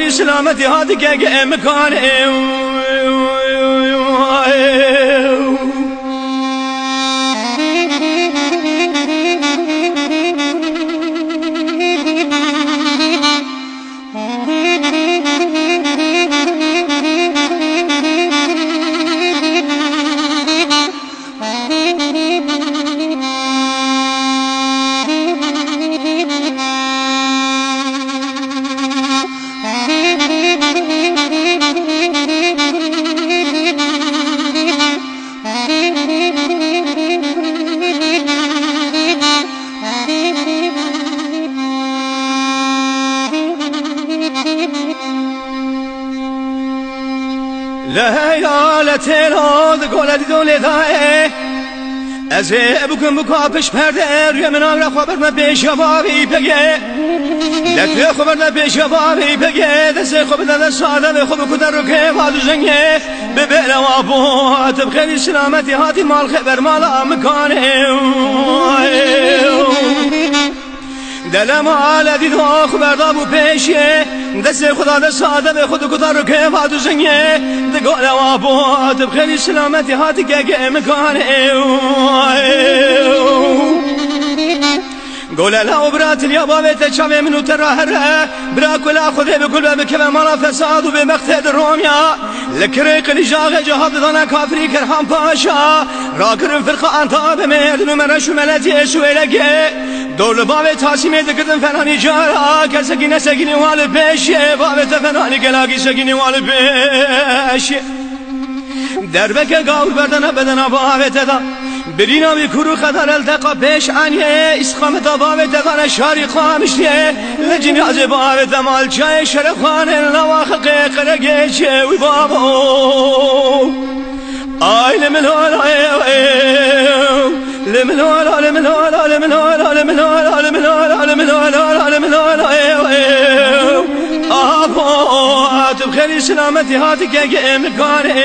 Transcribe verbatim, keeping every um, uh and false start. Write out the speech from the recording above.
xêrî silametî hatî keke mikanê. Lê heya lê têlo di gole dîdo lê dayê. Ez ê bikim bika pişt perde, rûyê min agre xwe berdime pêşiya bavê Îpegê. Lê tu yê xwe berdime pêşiya bavê Îpegê, destê xwe bide desta devê xwe bikute rûkê va dûzengê. Bibêre wa bo, tu bi xêrî silametî hatî mal xeber mala mikanê. Delema le dîdo xwe berdabû pêşiyê, destê xwe da desta devê xwe dikuta rûkê va dûzengê. Di gole wa bo, tu bi xêrî silametî hatî keke mikanê. Gole la û bira tiliya bavê te çavê min û te ra here. Bira ku la Xwedê bi gul ve bikeve mala fesad û bêbextê di Romya. Li kirê qilîja xecê hat didana kafirî Kerhan Paşa. Rakirin firqa anta be merdin û mereş û meletiyê Şuwêlekê. Dor li bavê Tasîmê dikitin fenanî cara. Kesekî nesekînî wa li pêşê. Bavê te fenanî gelakî sekînî wa li pêşê. Derbeke gawr berdene bedena bavê te da. Birîna wî kûr û xedar elteqa pêş aniyê, îstiqameta bavê te dane şarî Qamişliyê. Li cinazê bavê te malçayê Şerefxanê lawa xeqê qeregê çê wî babo. Ay li min ola, li min ola, li min ola, li min ola, li min ola, li min ola, li min ola, li min ola. Abo, tu bi xêrî silametî hatî keke mikanê.